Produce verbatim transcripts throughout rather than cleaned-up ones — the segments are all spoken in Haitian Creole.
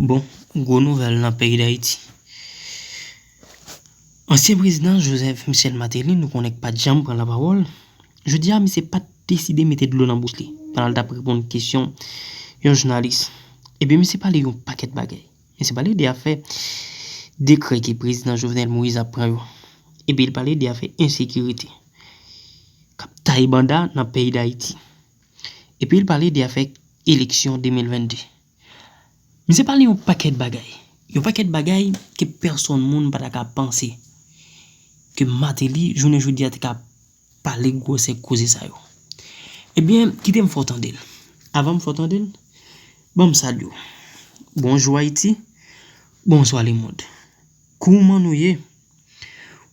Bon, gwo nouvèl nan peyi Dayiti. Ansyen prezidan Joseph Michel Martelly, nou konnen k pa t janm pran lapawòl, jodi a misye pa t deside mete dlo nan bouch li pandan l t ap reponn kesyon yon jounalis. Ebyen, misye pale yon pakèt bagay. Misye pale de afè dekrè ke prezidan Jovenel Moïse ap pran yo. Epi l pale de afè ensekirite k ap taye banda nan peyi Dayiti. Epi l pale de afè eleksyon de mil vennde. Misye pale yon pakèt bagay. Yon pakèt bagay ke pèsonn moun pa ta ka panse ke Martelly, jounen jodi a, te ka pale gwosè koze sa yo. Ebyen, kite m fè w tande l. Avan m fè w tande l, ban m salye w. Bonjou Ayiti, bonswa lemonn. Kouman nou ye?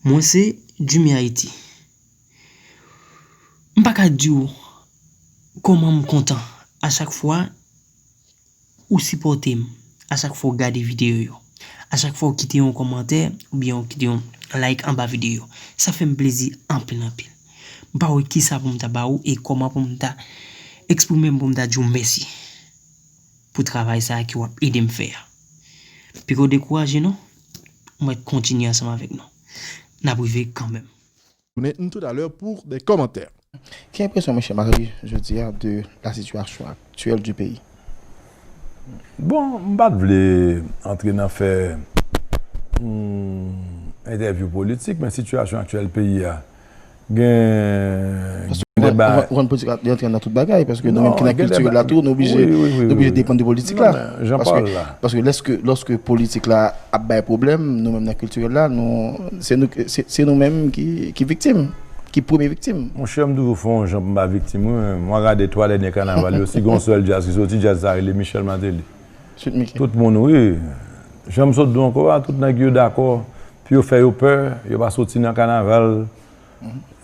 Mwen se Jimmy Ayiti. M pa ka di w kòman m kontan a chak fwa ou sipòte m, a chak fwa w gade videyo yo, a chak fwa w kite yon kòmantè oubyen w kite yon like anba videyo yo. Sa fè m plezi anpil, anpil. M pa wè kisa pou m ta ba ou e kòman pou m ta eksprime m pou m ta di w mèsi pou travay sa a ke w ap ede m fè a. Pike w dekouraje non, mwen kontinye ansanm avèk nou. N ap rive kanmenm. Tounen n toutalè pou de kòmantè. Ki enpresyon Michel Martelly jodi a de la situation actuelle du pays? Bon, m pa t vle antre nan fè yon entèvyou politik, men sitiyasyon aktyèl peyi a gen gen de bagay. Ou konn politik la, li antre nan tout bagay, paske nou menm ki nan kiltirèl la tou, nou oblije nou oblije depann de politik la. Paske lèske lòske politik la ap bay pwoblèm, nou menm nan kiltirèl la, nou se nou se, se nou menm ki ki viktim, ki premye viktim. Monchè, m toujou fè yon jan pou m pa viktim wi. Mwen gade twa dènye kanaval yo, si gen yon sèl djaz ki soti, djaz sa rele Michel Martelly. Tout moun wi. Jan m sot di w ankò a, tout nèg yo dakò pou yo fè yo pè, yo pa soti nan kanaval.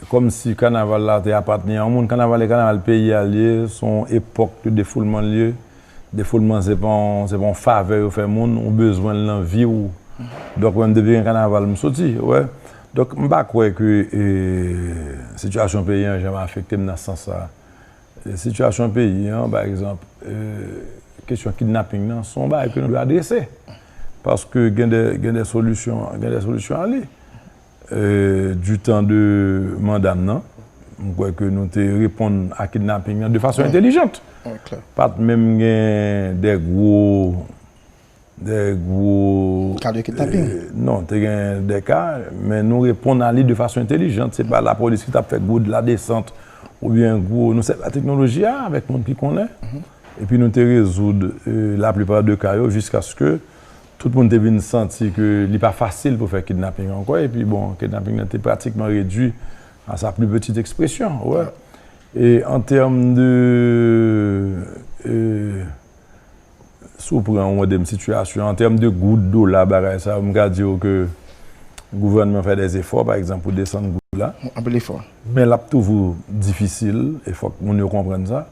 Kòmsi kanaval la te apatni a yon moun. Kanaval e kanaval peyi a l ye, se yon epòk de defoulman l ye. Defoulman se pa yon, se pa yon favè yo fè moun, ou bezwen l nan vi w. Donk mwen menm depi gen kanaval m soti, ou wè. Donk m pa kwè ke e, sitiyasyon peyi an janm afekte m nan sans sa. Sitiyasyon peyi an, pa egzanp, e, kesyon kidnaping nan, se yon bagay ke nou dwe adrese. Paske gen de, gen de solisyon, gen de solisyon a li. E, du tan de manda m nan, m kwè ke nou te reponn a kidnaping nan de fason entelijant. Pa t menm gen de gwo de gwo. Ka de kidnaping? Non, te gen de ka, men nou reponn a li de fason entelijant. Se pa lapolis ki t ap fè gwo ladesant oubyen gwo. Nou sèvi ak teknoloji a avèk moun ki konnen. Epi nou te rezoud laplipa de ka yo jiskaske tout moun te vin santi ke li pa fasil pou fè kidnaping ankò. Epi bon, kidnaping nan te pratikman redui a sa pli petite ekspresyon, ou wè. E an tèm de, e, Si w pran yon de m sitiyasyon an tèm de goud, dola, bagay sa yo, m ka di w ke gouvènman fè dèzefò, pa egzanp, pou desann goud la. Anpil efò. Men l ap toujou difisil, e fòk moun yo konprann sa,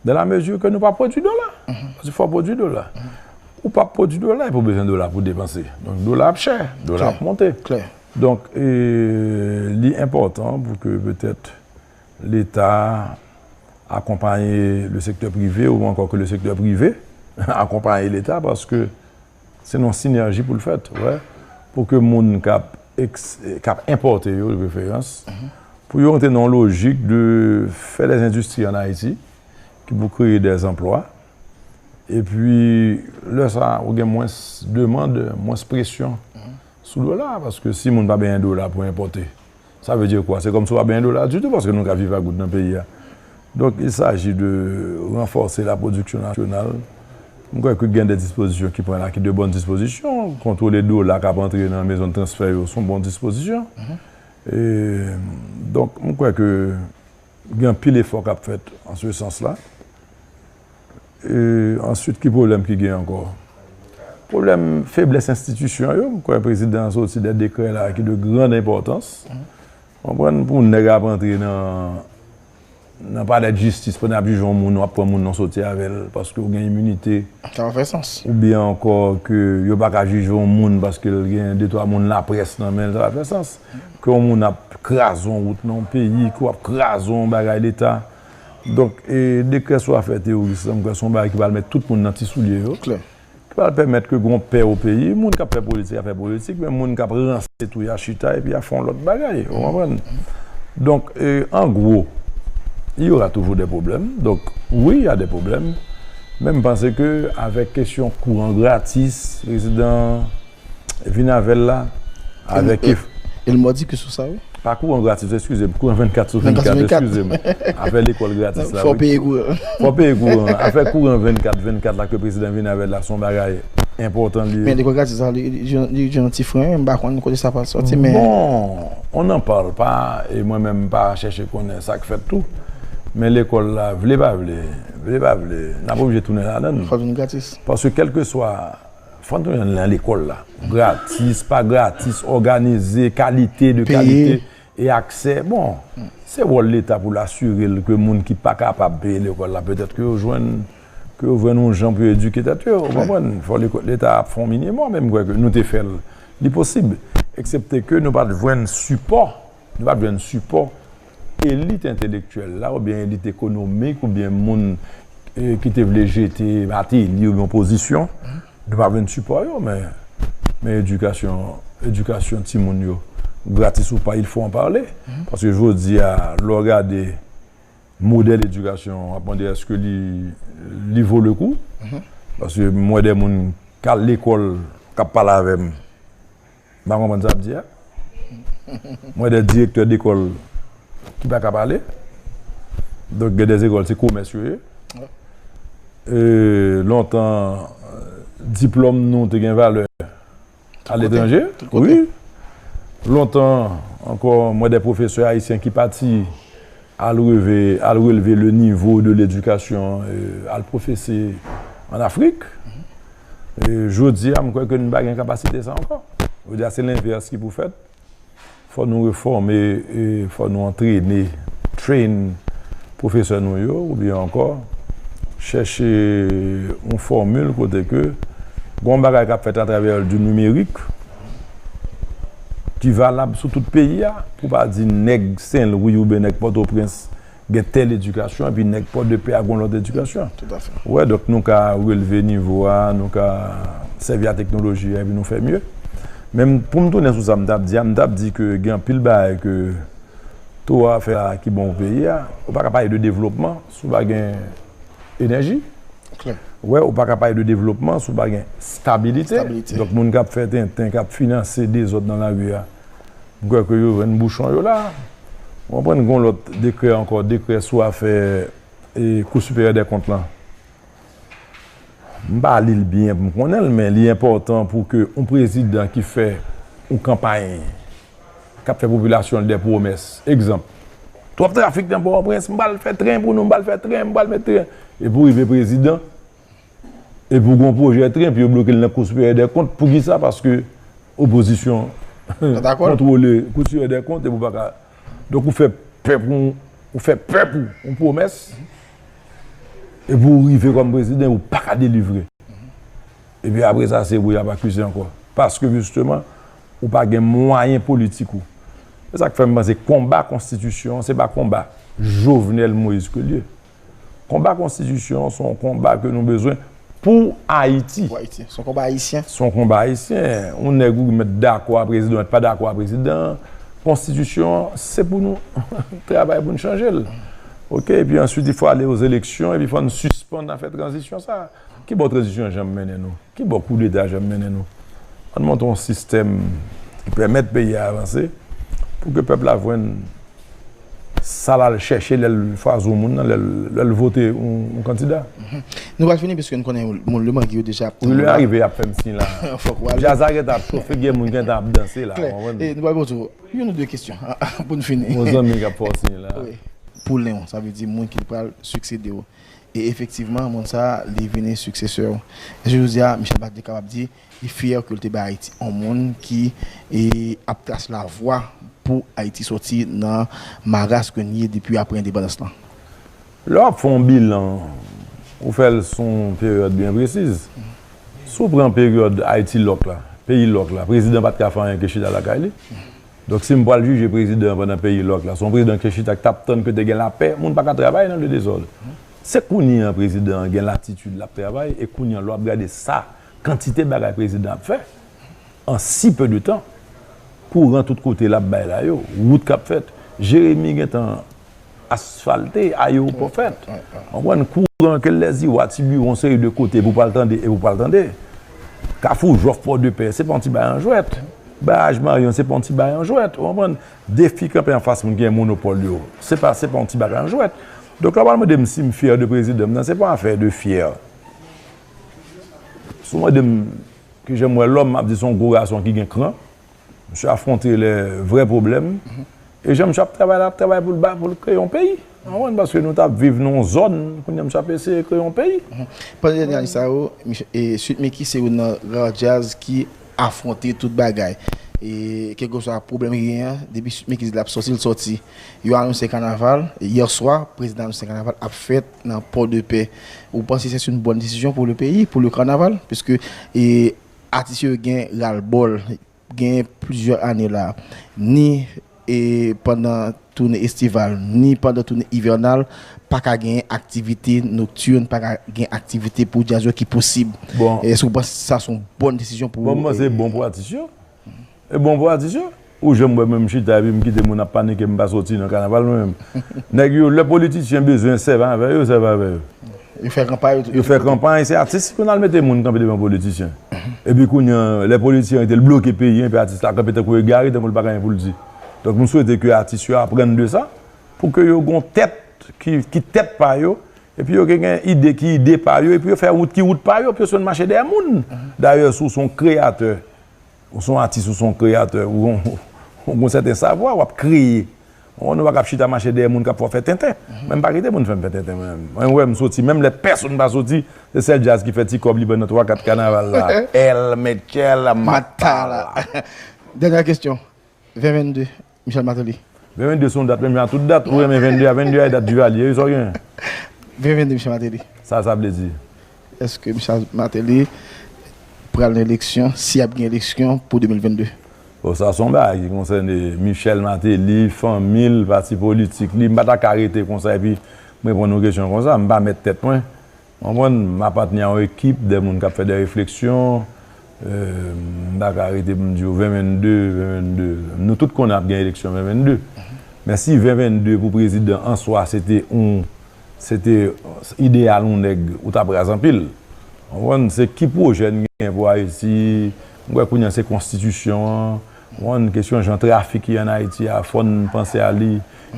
dans la mesure ke nou pa pwodui dola. Paske fò w pwodui dola. Ou p ap pwodui dola epi w bezwen dola pou depanse. Donk, dola ap chè, dola ap monte. Donk, e, li enpòtan pou ke petèt Leta akonpaye le sektè prive ou ankò ke le sektè prive akonpaye Leta paske se nan yon sinèji pou l fèt, ou wè, pou ke moun k ap eks, k ap enpòte yo de preferans, pou yo rantre nan yon lojik de fè dè endistri an Ayiti ki pou kreye dè anplwa. Epi, lè sa a, ou gen mwens demann, mwens presyon sou dola, paske si moun pa benyen dola pou enpòte, sa vle di kwa? Se kòmsi w pa benyen dola ditou, paske nou ka viv ak goud nan peyi a. Donk, il s'agit de renforcer la production nationale. M kwè ke gen de dispozisyon ki pran la, ki de bonnes dispositions. Kontwole dola k ap antre nan mezon de transfè yo, se yon bon dispozisyon. E, donk, m kwè ke Gen anpil efò k ap fèt an se sans la. E, answit, ki pwoblèm ki gen ankò? Pwoblèm feblès enstitisyon yo. M kwè prezidan an soti de dekrè la ki de grande importance. Konprann, pou nèg ap antre nan, nan palè de jistis, pandan y ap jije yon moun, w ap pran moun nan soti avè l, paske w gen iminite. Sa pa fè sans. Oubyen ankò ke yo pa ka jije yon moun paske l gen de twa moun laprès nan men l, sa pa fè sans. Ke yon moun ap kraze yon wout nan yon peyi, ke w ap kraze yon bagay leta. Donk, e, dekrè sou afè teworis lan, m kwè se yon bagay ki pral met tout moun nan ti soulye yo. Klè. ki pral pèmèt ke gon pè o peyi, moun k ap fè politik a fè politik, men moun k ap ranse tou y a chita epi y a fè yon lòt bagay, ou konprann? Donk, e, an gwo, il y aura toujours des problèmes. Donk, wi, y a des problèmes. Men m panse ke avèk kesyon kouran gratis, prezidan vin avè l la, avèk El mò di ke sou sa, wi. Pa kouran gratis, eskize m, kouran vennkat sou vennkat, eskize m. Afè lekòl gratis la, wi. Fò peye kouran. Fò peye kouran. Afè kouran vennkat vennkat la ke prezidan vin avè l la, se yon bagay enpòtan li ye. Men lekòl gratis la, li gen yon ti fren, m pa konn kote sa pral sòti, men. Bon, on n'en parle pas, e mwen menm m pa chèche konnen sa k fèt tou. Men lekòl la, vle pa vle, vle pa vle, n ap oblije tounen ladan l. Fò l vin gratis. Paske kèlkeswa Fò n tounen nan lekòl la. Gratis, pa gratis, òganize, kalite de kalite e aksè. Bon, se wòl Leta pou l asire l ke moun ki pa kapab peye lekòl la, petèt ke yo jwenn, ke yo jwenn yon jan pou yo edike tèt yo, ou konprann? Fò Leta ap fè yon minimòm, e m kwè ke nou te fè l. Li posib, eksepte ke nou pa t jwenn sipò, nou pa t jwenn sipò elit entelektyèl la, oubyen elit ekonomik, oubyen moun ki te vle jete Mateli oubyen opozisyon. Nou pa jwenn sipò yo, men, men edikasyon, edikasyon timoun yo, gratis ou pa, il faut en parler. Paske jodi a, lè w gade modèl edikasyon, w ap mande èske li, li vo le kou? Paske m wè de moun k al lekòl, k ap pale avè m, m pa konprann sa y ap di a. M wè de direktè dekòl ki pa ka pale. Donk, gen de lekòl, se komès yo ye. E, lontan, diplòm nou te gen valè aletranje. Wi. Lontan, ankò, m wè de pwofesè ayisyen ki pati al reve, al releve le nivo de ledikasyon, e, al pwofese an Afrik. E, jodi a, m kwè ke nou pa gen kapasite sa ankò. Jodi a, se lenvès ki pou fèt. Fò nou refòme, e, fò nou antrene, train pwofesè nou yo, oubyen ankò chèche yon fòmil kote ke gon bagay k ap fèt atravè du numérique ki valab sou tout peyi a, pou pa di nèg Senlwi oubyen nèg Pòtoprens gen tèl edikasyon, epi nèg Pòdepè a gen lòt edikasyon. Ou wè, donk nou ka releve nivo a, nou ka sèvi a teknoloji a, epi nou fè mye. Men pou m tounen sou sa m t ap di a, m t ap di ke gen anpil bagay ke Towa fè la ki bon pou peyi a. Ou pa ka pale de devlopman si w pa gen enèji. Ou wè, ou pa ka pale de devlopman si w pa gen stabilite. Donk moun k ap fè tenten, k ap finanse dezòd nan lari a, m kwè ke yo jwenn bouchon yo la. Ou konprann, gen yon lòt dekrè ankò, dekrè sou afè, e, Kou Siperyè dè Kont lan. M pa li l byen pou m konnen l, men li enpòtan pou ke yon prezidan ki fè yon kanpay, k ap fè popilasyon l de pwomès. Egzanp, twòp trafik nan Pòtoprens, m pral fè tren pou nou, m pral fè tren, m pral met tren. Epi w rive prezidan, epi w gen yon pwojè tren, epi yo bloke l nan Kou Siperyè dè Kont. Poukisa? Paske opozisyon kontwole Kou Siperyè dè Kont, epi w pa ka. Donk ou fè pèp ou, ou fè pèp ou yon pwomès, epi w rive kòm prezidan, ou pa ka delivre. Epi apre sa, se ou y ap akize ankò. Paske jisteman, ou pa gen mwayen politik ou. Se sa k fè m panse konba konstitisyon an, se pa konba Jovenel Moïse ke l ye. Konba konstitisyon an, se yon konba ke nou bezwen pou Ayiti. Pou Ayiti. Se yon konba ayisyen. Se yon konba ayisyen. Yon nèg ou mèt dakò a prezidan, ou mèt pa dakò a prezidan. Konstitisyon an, se pou nou travay pou n chanje l. Oke, epi answit, il faut aller aux élections, epi fò n sispann afè tranzisyon sa. Ki bò tranzisyon an janm mennen nou? Ki bò koudeta janm mennen nou? Ann monte yon sistèm ki pèmèt peyi a avanse, pou ke pèp la jwenn sa l al chèche lè l chwazi yon moun nan, lè l, lè l vote yon, yon kandida. Nou pral fini, piske n konnen moun Lemangui yo deja ap tann nou la. Wi, lè arive, y ap fè m siy la. Fòk ou ale. Djaz la gentan ap chofe, gen moun gentan ap danse la. Klè. E, nou pral poze w youn ou de kesyon pou n fini. Yon zanmi k ap fè w siy la. Wi. Pou Leon, sa vle di moun ki pral siksede w. E efektivman, moun sa a, li vini siksesè w. Èske jodi a, Michel Bachelet te kapab di li fyè ke l te bay Ayiti yon moun ki, e, ap trase lavwa pou Ayiti sòti nan maras ke n ye depi apre endepandans lan? Lè w ap fè yon bilan, ou fè l sou yon peryòd byen presiz. Si w pran peryòd Ayiti lòk la, peyi lòk la, prezidan pa t ka fè anyen ke chita lakay li. Donk, si m pral jije prezidan an pandan peyi lòk la, se yon prezidan ki te chita, ki t ap tann ke te gen lapè, moun pa ka travay nan le dezòd. Se kounye a prezidan an gen latitid l ap travay, e kounye a lè w ap gade sa kantite bagay prezidan ap fè, an si pe de tan, kouran tout kote l ap bay la yo, wout k ap fèt, Jeremi gentan asfalte, ayewopò fèt. Konprann? Kouran ke l lèziwa, Tibiwon, seri de kote pou pral tande e pou pral tande. Kafou Jòf, Pòdepè, se pa yon ti bagay an jwèt. Baraj Maryon, se pa yon ti bagay an jwèt. Ou konprann? Defi kanpe anfas moun ki gen monopòl yo, se pa, se pa yon ti bagay an jwèt. Donk, lè w pral mande m si m fyè de prezidan m nan, se pa yon afè de fyè. Si w mande m ki jan m wè lòm, m ap di se yon gwo gason ki gen kran. Misye afwonte lè vrè pwoblèm. E jan misye ap travay la, ap travay pou l ba, pou l kreye yon peyi. Ou konprann? Paske nou t ap viv nan yon zòn, kounye a misye ap eseye kreye yon peyi. Pandan dènye ane sa yo, Mich- e, Sweet Micky se youn nan ra djaz ki afwonte tout bagay. E kèlkeswa pwoblèm ki genyen an, depi Sweet Micky di l ap sòti, l sòti. Yo anonse kanaval, yè swa, prezidan anonse kanaval ap fèt nan Pòdepè. Ou panse se yon bòn desizyon pou le peyi, pou le kanaval? Piske, e, atis yo gen ralbòl, gen plizyè ane la, ni, e, pandan tounen estival, ni pandan tounen ivènal, pa ka gen aktivite noktin, pa ka gen aktivite pou djaz yo ki posib. Bon. Èske w panse sa se yon bòn desizyon pou, bon, mwen, se e, bon pou atis yo. E bon pou atis yo. Ou janm wè mwen m chita epi m kite moun ap panike, m pa soti nan kanaval mwen menm. Nèg yo, lè politisyen bezwen sèvi avè yo, sèvi avè yo. Yo fè kanpay, yo, yo fè kanpay, se atis ki konn al mete moun kanpe devan politisyen. Epi kounye a, lè politisyen rete l bloke peyi, epi atis la kanpe tankou egare, tankou l pa gen anyen pou l di. Donk, m swete ke atis yo aprann de sa, pou ke yo gon tèt ki, ki tèt pa yo, epi yo gen, gen ide ki ide pa yo, epi yo fè wout ki wout pa yo, epi yo sispann mache dèyè moun. Dayè, si w se yon kreyatè, ou se yon atis, ou se yon kreyatè, ou gon, ou gon sèten savwa, w ap kreye. Ou konprann, ou pa ka ap chita mache dèyè moun k ap fè w fè tenten. Mwen, m pa kite moun fè m fè tenten, mwen menm. Mwen, wè, m soti, menm lè pèsonn pa soti, se sèl djaz ki fè ti kòb li ban nan twa kat kanaval la. El Michel Matala. Dènyè kesyon. Ven venn de, Michel Martelly. Ven venn de se yon dat, menm jan ak tout dat. Ou renmen venn de a, venn de a e dat Duvalier, wi, sa w gen? Ven venn de, Michel Martelly. Sa, sa vle di? Èske Michel Martelly pral nan eleksyon, si ap gen eleksyon pou de mil venn de? Bon, sa se yon bagay ki konsène Michel Martelly, fanmi l, pati politik li. M pa ta ka rete konsa epi m reponn yon kesyon konsa. M pa mèt tèt mwen. Ou konprann? M apatni a yon ekip de moun k ap fè de refleksyon. Euh, m pa ka rete pou m di w ven venn de, ven venn de. Nou tout konnen ap gen eleksyon ven venn de. Men si ven venn de pou prezidan an swa, se te yon, se te ideyal yon nèg, ou t ap raz anpil. Ou konprann? Se ki pwojè n gen pou Ayiti? M kwè kounye a se konstitisyon an. Ou konprann? Kesyon jan trafik ye ann Ayiti a, fò n panse a li.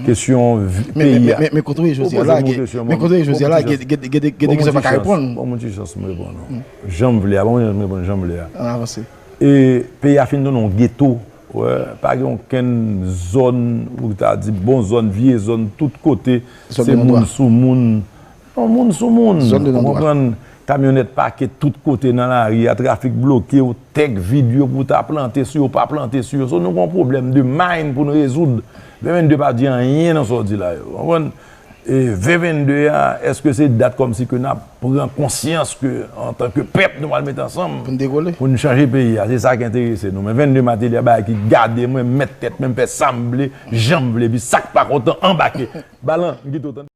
Kesyon vi- Men, men, peyi a. Men, men, men kote w ye jodi a la, gen, men kote w ye jodi a la, gen, gen, gen, gen, gen de kesyon pa ka reponn. Ban m yon ti chans, ban m yon ti chans, m reponn ou. Jan m vle a, ban m yon chans, m reponn jan m vle a. Ann avanse. E peyi a fin tounen yon geto. Wè, pa gen okenn zòn, ou ta di bon zòn, vye zòn, tout kote, se moun sou moun. Non, moun sou moun. Ou konprann? Kamyonèt pake tout kote nan lari a, trafik bloke, yo tèk vid yo pou ta plante sou yo, pa plante sou yo. So, nou gon pwoblèm de mind pou n rezoud. Ven venn de pa di anyen nan sa w di la yo. Konprann? E ven venn de a, èske se dat kòmsi ke n ap pran konsyans ke, antanke pèp, nou pral mete ansanm pou n dekole, pou n chanje peyi a? Se sa ki enterese nou. Men venn de Martelly a, bagay ki gade mwen, mèt tèt mwen, m fè sa m vle, jan m vle, epi sa k pa kontan, anbake. Balan, m kite w tande.